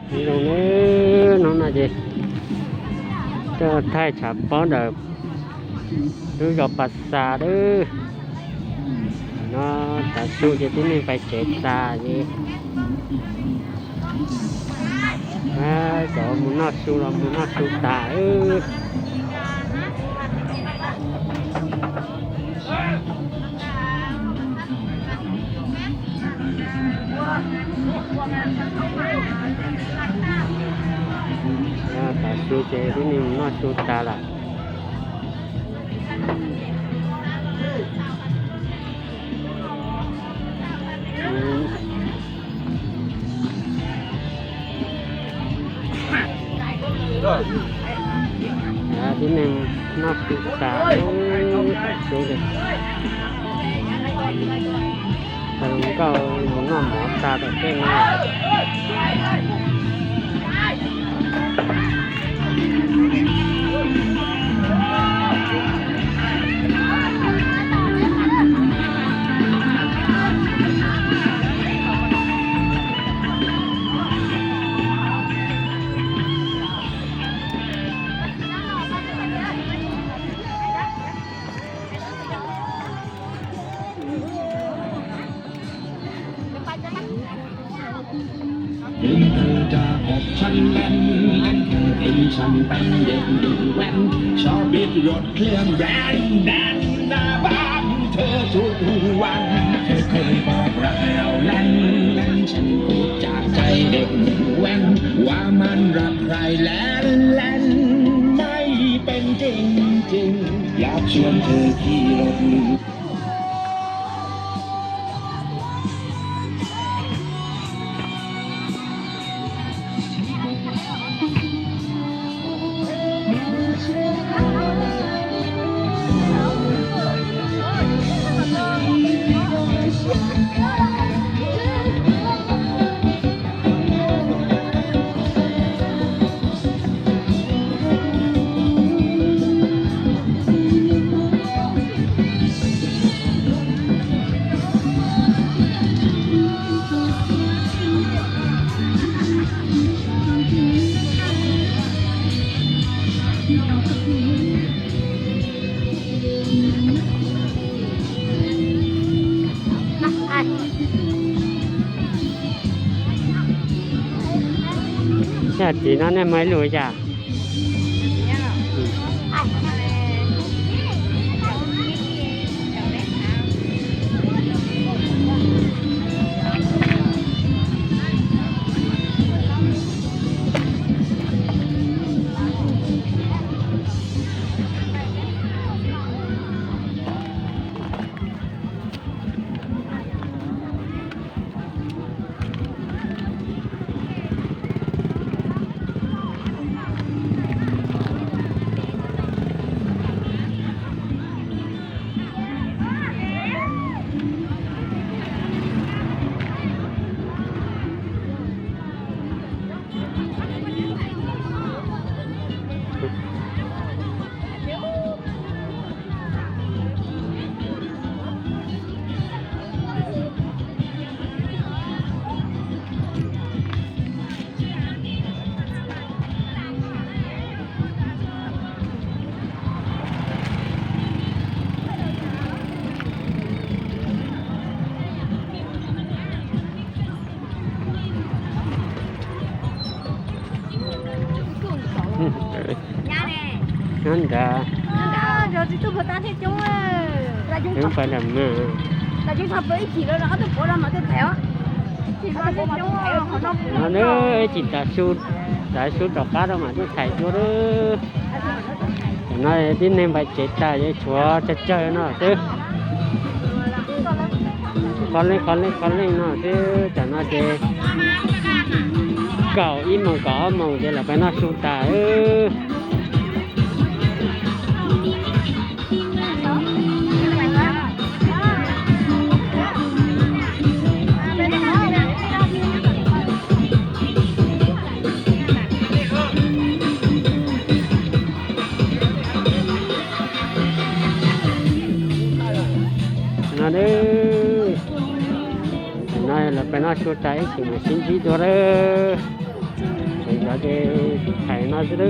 Zoo nawb, hnub no ces tuaj thaij tshav pob ntawm lub zos Pas Xas lawm. No tav su ces tib neeg pais tsev tas ces cov mus noj su los mus noj su tas. Tav su ces tib neeg mus noj su tas lawm. Tib neeg noj su tas, su li, nkauj mus noj mov tas tom tej no. Sab tim no nej muaj ib lub cas? Nyob ntawd. Nyob ntawd. Pais nram mas. No ib chim tav su, tav su rov qab rau mam tuaj thaij dua lawm. Tam no tib neeg pais tsev tas ces tshuav tsawg tsawg no xwb. Qhov leej qhov leej qhov leej no xwb, tam no ces kaum ib moos kaum ob moos ces lawv pais noj su tas. No, no lawv pais noj su tas ib chim mam sib ntsib dua lawm. Ces thaiv no xwb.